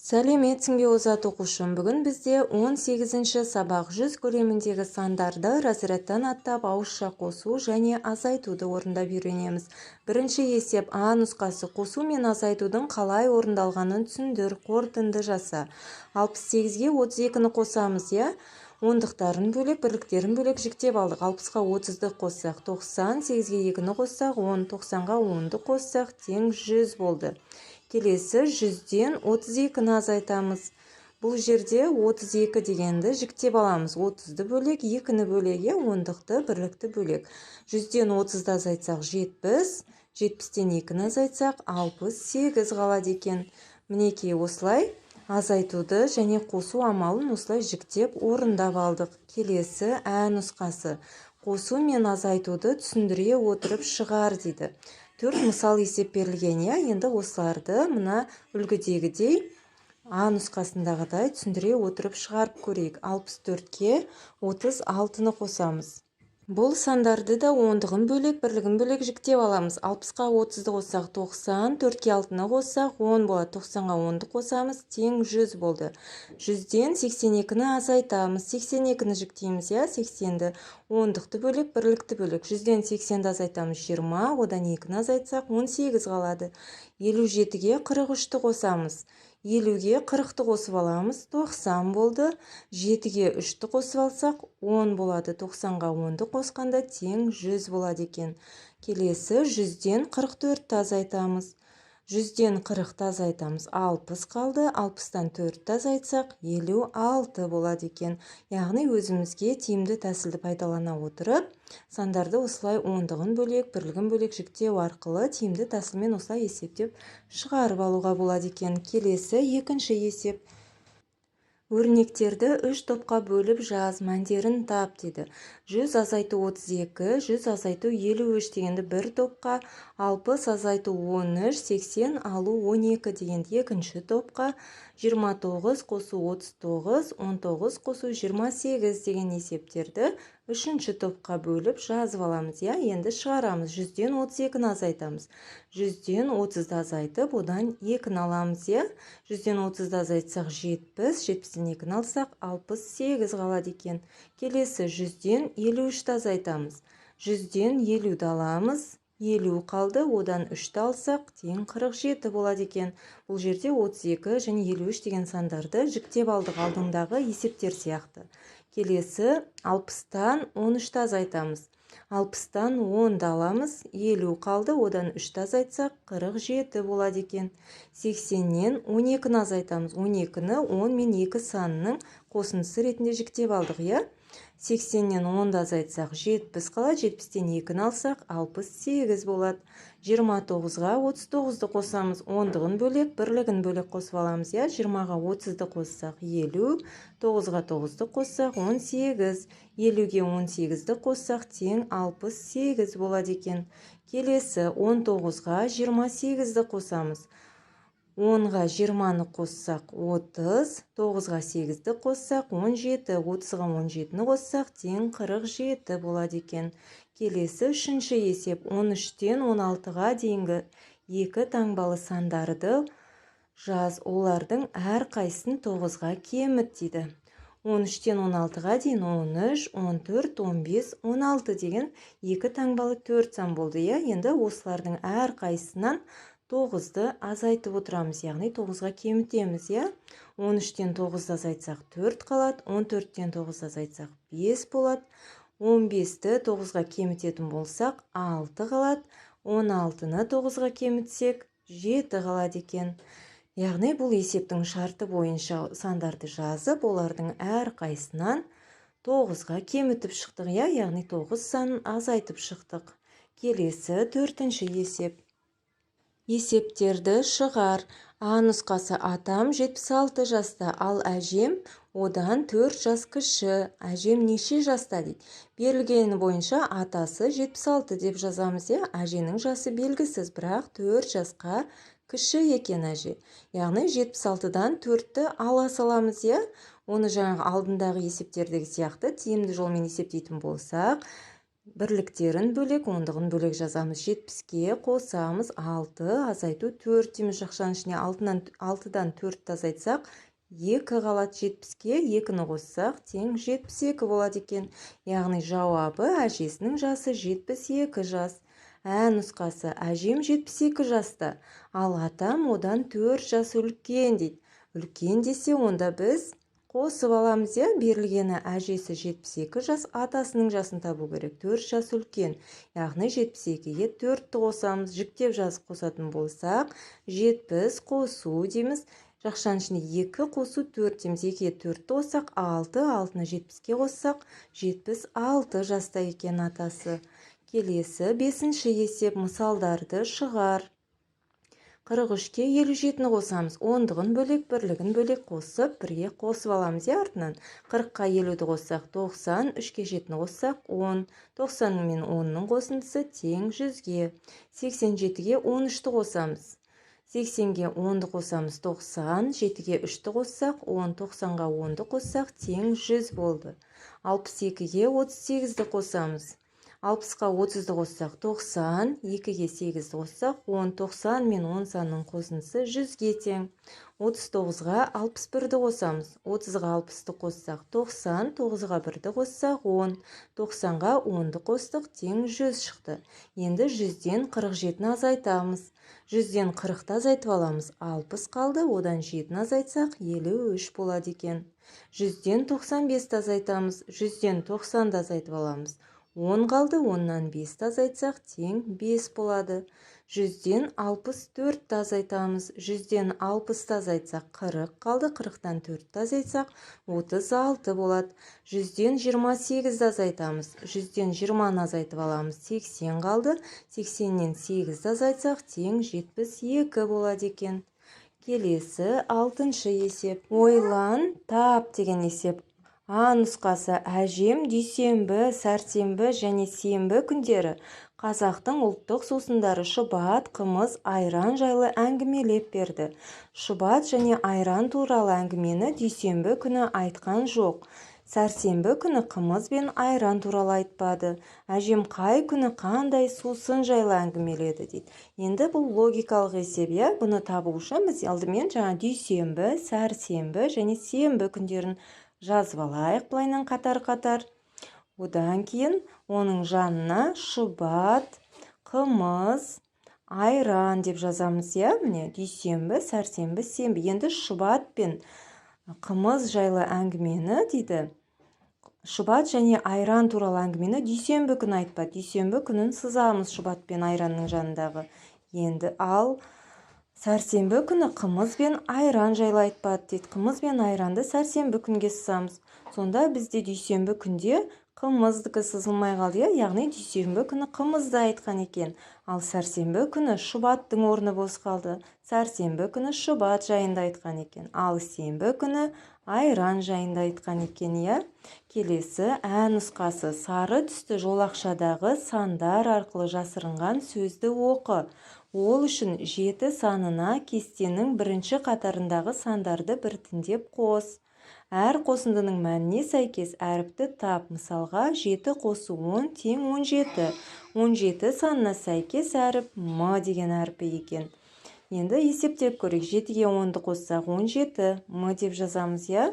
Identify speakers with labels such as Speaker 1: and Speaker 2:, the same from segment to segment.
Speaker 1: Сәлеметсің бе, озат оқушым! Бүгін бізде 18-ші сабақ: 100 көлеміндегі сандарды разрядтан аттап, ауызша қосу және азайтуды орындап үйренеміз. Бірінші есеп, А нұсқасы: қосу мен азайтудың қалай орындалғанын түсіндір, қорытынды жаса. 68-ге 32-ні қосамыз, иә? Ондықтарын бөлек, бірліктерін бөлек жіктеп алдық. 60-қа 30-ды қоссақ, 90, 8-ге 2-ні қоссақ, 10, 90-ға 10-ды қоссақ, тең 100 болды. Келесі 100-ден 32-ні азайтамыз. Бұл жерде 32 дегенді жіктеп аламыз. 30-ды бөлек, 2-ні бөлек, иә, ондықты, бірлікті бөлек. 100-ден 30-ды азайтсақ, 70, 70-тен 2-ні азайтсақ, 68 қалады екен. Мінекей, осылай азайтуды және қосу амалын осылай жіктеп орындап алдық. Келесі Ә нұсқасы: қосу мен азайтуды түсіндіре отырып шығар дейді. Төрт мысал есеп берілген, иә? Енді осыларды мына үлгідегідей, А нұсқасындағыдай түсіндіре отырып шығарып көрейік. 64-ке 36-ны қосамыз. Бұл сандарды да ондығын бөлек, бірлігін бөлек жіктеп аламыз. 60-қа 30-ды қоссақ, 90, 4-ке 6-ны қоссақ, 10 болады. 90-ға 10-ды қосамыз, тең 100 болды. 100-ден 82-ні азайтамыз. 82-ні жіктейміз, иә, 80-ді. Ондықты бөлек, бірлікті бөлек. 100-ден 80-ді азайтамыз, 20, одан 2-ні азайтсақ, 18 қалады. 57-ге 43-ті қосамыз. 50-ге 40-ты қосып аламыз, 90 болды. 7-ге 3-ті қосып алсақ, 10 болады. 90-ға 10-ды қосқанда, тең 100 болады екен. Келесі 100-ден 44-ті азайтамыз. 100-ден 40-ты азайтамыз, 60 қалды. 60-тан 4-ті азайтсақ, 56 болады екен. Яғни өзімізге тиімді тәсілді пайдалана отырып, сандарды осылай ондығын бөлек, бірлігін бөлек жіктеу арқылы тиімді тәсілмен осылай есептеп шығарып алуға болады екен. Келесі екінші есеп: өрнектерді үш топқа бөліп жаз, мәндерін тап дейді. 100 азайту 32, 100 азайту 53 дегенді бір топқа, 60 азайту 13, 80 алу 12 дегенді екінші топқа, 29 қосу 39, 19 қосу 28 деген есептерді үшінші топқа бөліп жазып аламыз, иә? Енді шығарамыз. 100-ден 32-ні азайтамыз. 100-ден 30-ды азайтып, одан 2-ні аламыз, иә? 100-ден 30-ды азайтсақ, 70, 70-тен 2-ні алсақ, 68 қалады екен. Келесі 100-ден 53-ті азайтамыз. 100-ден 50-ді аламыз, 50 қалды, одан 3-ті алсақ, тең 47 болады екен. Бұл жерде 32 және 53 деген сандарды жіктеп алдық алдыңдағы есептер сияқты. Келесі 60-тан 13-ті азайтамыз. 60-тан 10-ды аламыз, 50 қалды, одан 3-ті азайтсақ, 47 болады екен. 80-нен 12-ні азайтамыз. 12-ні 10 мен 2 санының қосындысы ретінде жіктеп алдық, иә? 80-нен 10-ды азайтсақ, 70 қалады, 70-тен 2-ні алсақ, 68 болады. 29-ға 39-ды қосамыз. Ондығын бөлек, бірлігін бөлек қосып аламыз, иә? 20-ға 30-ды қоссақ, 50, 9-ға 9-ды қоссақ, 18, 50-ге 18-ді қоссақ, тең 68 болады екен. Келесі 19-ға 28-ді қосамыз. 10-ға 20-ны қоссақ, 30, 9-ға 8-ді қоссақ, 17, 30-ға 17-ні қоссақ, тең 47 болады екен. Келесі үшінші есеп: 13-тен 16-ға дейінгі екі таңбалы сандарды жаз, олардың әрқайсысын 9-ға кеміт дейді. 13-тен 16-ға дейін 13, 14, 15, 16 деген екі таңбалы төрт сан болды, иә? Енді осылардың әрқайсысынан 9-ды азайтып отырамыз, яғни 9-ға кемітеміз, иә? 13-тен 9-ды азайтсақ, 4 қалады, 14-тен 9-ды азайтсақ, 5 болады, 15-ті 9-ға кемітетін болсақ, 6 қалады, 16-ны 9-ға кемітсек, 7 қалады екен. Яғни бұл есептің шарты бойынша сандарды жазып, олардың әрқайсысынан 9-ға кемітіп шықтық, иә? Яғни 9 санын азайтып шықтық. Келесі төртінші есеп. Есептерді шығар. А нұсқасы: атам 76 жаста, ал әжем одан 4 жас кіші. Әжем неше жаста дейді. Берілгені бойынша атасы 76 деп жазамыз, иә? Әженің жасы белгісіз, бірақ 4 жасқа кіші екен әже. Яғни 76-дан 4-ті ала саламыз, иә? Оны жаңағы алдындағы есептердегі сияқты тиімді жолмен есептейтін болсақ, Бірліктерін бөлек, ондығын бөлек жазамыз. 70-ке қосамыз 6, азайту 4 дейміз. Жақшаның ішіне 6-дан 4-ті азайтсақ, 2 қалады. 70-ке 2-ні қоссақ, тең 72 болады екен. Яғни жауабы әжесінің жасы 72 жас. Ә нұсқасы: әжем 72 жаста, ал атам одан 4 жас үлкен дейді. Үлкен десе, онда біз қосып аламыз, иә. Берілгені әжесі 72 жас, атасының жасын табу керек. 4 жас үлкен, яғни 72-ге 4-ті қосамыз. Жіктеп жазып қосатын болсақ, 70 қосу дейміз, жақшаның ішінде 2 қосу 4 дейміз. 2-ге 4-ті қоссақ, 6, 6-ны 70-ке қоссақ, 76 жаста екен атасы. Келесі бесінші есеп, мысалдарды шығар. 43-ке 57-ні қосамыз. Ондығын бөлек, бірлігін бөлек қосып, бірге қосып аламыз, иә, артынан. 40-қа 50-ді қоссақ, 90, 3-ке 7-ні қоссақ, 10. 90 мен 10-ның қосындысы тең 100-ге. 87-ге 13-ті қосамыз. 80-ге 10-ды қосамыз, 90, 7-ге 3-ті қоссақ, 10, 90-ға 10-ды қоссақ, тең 100 болды. 62-ге 38-ді қосамыз. 60-қа 30-ды қоссақ, 90, 2-ге 8-ді қоссақ, 10, 90 мен 10 санының қосындысы 100-ге тең. 39-ға 61-ді қосамыз. 30-ға 60-ты қоссақ, 90, 9-ға 1-ді қоссақ, 10, 90-ға 10-ды қостық, тең 100 шықты. Енді 100-ден 47-ні азайтамыз. 100-ден 40-ты азайтып аламыз, 60 қалды, одан 7-ні азайтсақ, 53 болады екен. 100-ден 95-ті азайтамыз, 100-ден 90-ды азайтып аламыз. 10 қалды, 10-нан 5-ті азайтсақ, тең 5 болады. 100-ден 64-ті азайтамыз. 100-ден 60-ты азайтсақ, 40 қалды, 40-тан 4-ті азайтсақ, 36 болады. 100-ден 28-ді азайтамыз. 100-ден 20-ны азайтып аламыз, 80 қалды, 80-нен 8-ді азайтсақ, тең 72 болады екен. Келесі алтыншы есеп. Ойлан, тап деген есеп. А нұсқасы: әжем дүйсенбі, сәрсенбі және сенбі күндері қазақтың ұлттық сусындары шұбат, қымыз, айран жайлы әңгімелеп берді. Шұбат және айран туралы әңгімені дүйсенбі күні айтқан жоқ. Сәрсенбі күні қымыз бен айран туралы айтпады. Әжем қай күні қандай сусын жайлы әңгімеледі дейді. Енді бұл логикалық есеп, иә. Бұны табу үшін біз алдымен жаңа дүйсенбі, сәрсенбі және сенбі күндерін жазып алайық былайынан қатар-қатар. Одан кейін оның жанына шұбат, қымыз, айран деп жазамыз, иә. Міне, дүйсенбі, сәрсенбі, сенбі. Енді шұбат пен қымыз жайлы әңгімені дейді. Шұбат және айран туралы әңгімені дүйсенбі күні айтпады. Дүйсенбі күнін сызамыз шұбат пен айранның жанындағы. Енді ал сәрсенбі күні қымыз бен айран жайлы айтпады дейді. Қымыз бен айранды сәрсенбі күнге сызамыз. Сонда бізде дүйсенбі күнде қымыздікі сызылмай қалды, иә. Яғни дүйсенбі күні қымызды айтқан екен. Ал сәрсенбі күні шұбаттың орны бос қалды. Сәрсенбі күні шұбат жайында айтқан екен. Ал сенбі күні айран жайында айтқан екен, иә. Келесі ә нұсқасы: сары түсті жолақшадағы сандар арқылы жасырынған сөзді оқы. Ол үшін 7 санына кестенің бірінші қатарындағы сандарды біртіндеп қос. Әр қосындының мәніне сәйкес әріпті тап. Мысалға, 7 қосу 10 тең 17. 17 санына сәйкес әріп М деген әрпі екен. Енді есептеп көрейік. 7-ге 10-ды қоссақ, 17, М деп жазамыз, иә.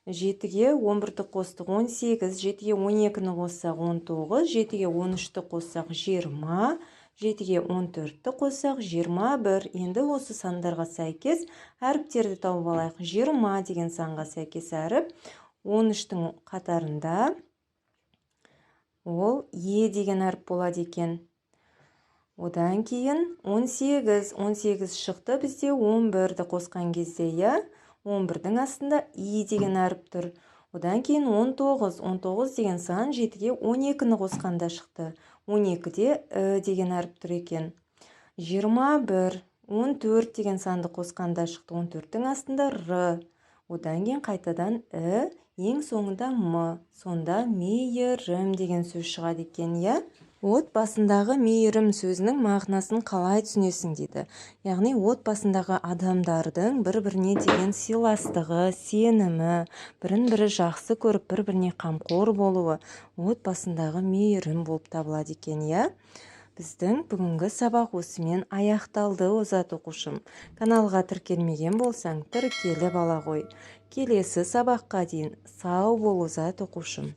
Speaker 1: 7-ге 11-ді қостық, 18, 7-ге 12-ні қоссақ, 19, 7-ге 13-ті қоссақ, 20, 7-ге 14-ті қоссақ, 21. Енді осы сандарға сәйкес әріптерді тауып алайық. 20 деген санға сәйкес әріп 13-тің қатарында ол Е деген әріп болады екен. Одан кейін 18, 18 шықты бізде 11-ді қосқан кезде, иә. 11-дің астында И деген әріп тұр. Одан кейін 19, 19 деген сан 7-ге 12-ні қосқанда шықты. 12-де І деген әріп тұр екен. 21, 14 деген санды қосқанда шықты. 14-тің астында Р. Одан кейін қайтадан І, ең соңында М. Сонда мейірім деген сөз шығады екен, иә. Отбасындағы мейірім сөзінің мағынасын қалай түсінесің дейді. Яғни отбасындағы адамдардың бір-біріне деген сыйластығы, сенімі, бірін-бірі жақсы көріп, бір-біріне қамқор болуы отбасындағы мейірім болып табылады екен, иә. Біздің бүгінгі сабақ осымен аяқталды, озат оқушым. Каналға тіркелмеген болсаң, тіркеліп ала ғой. Келесі сабаққа дейін сау бол, озат оқушым.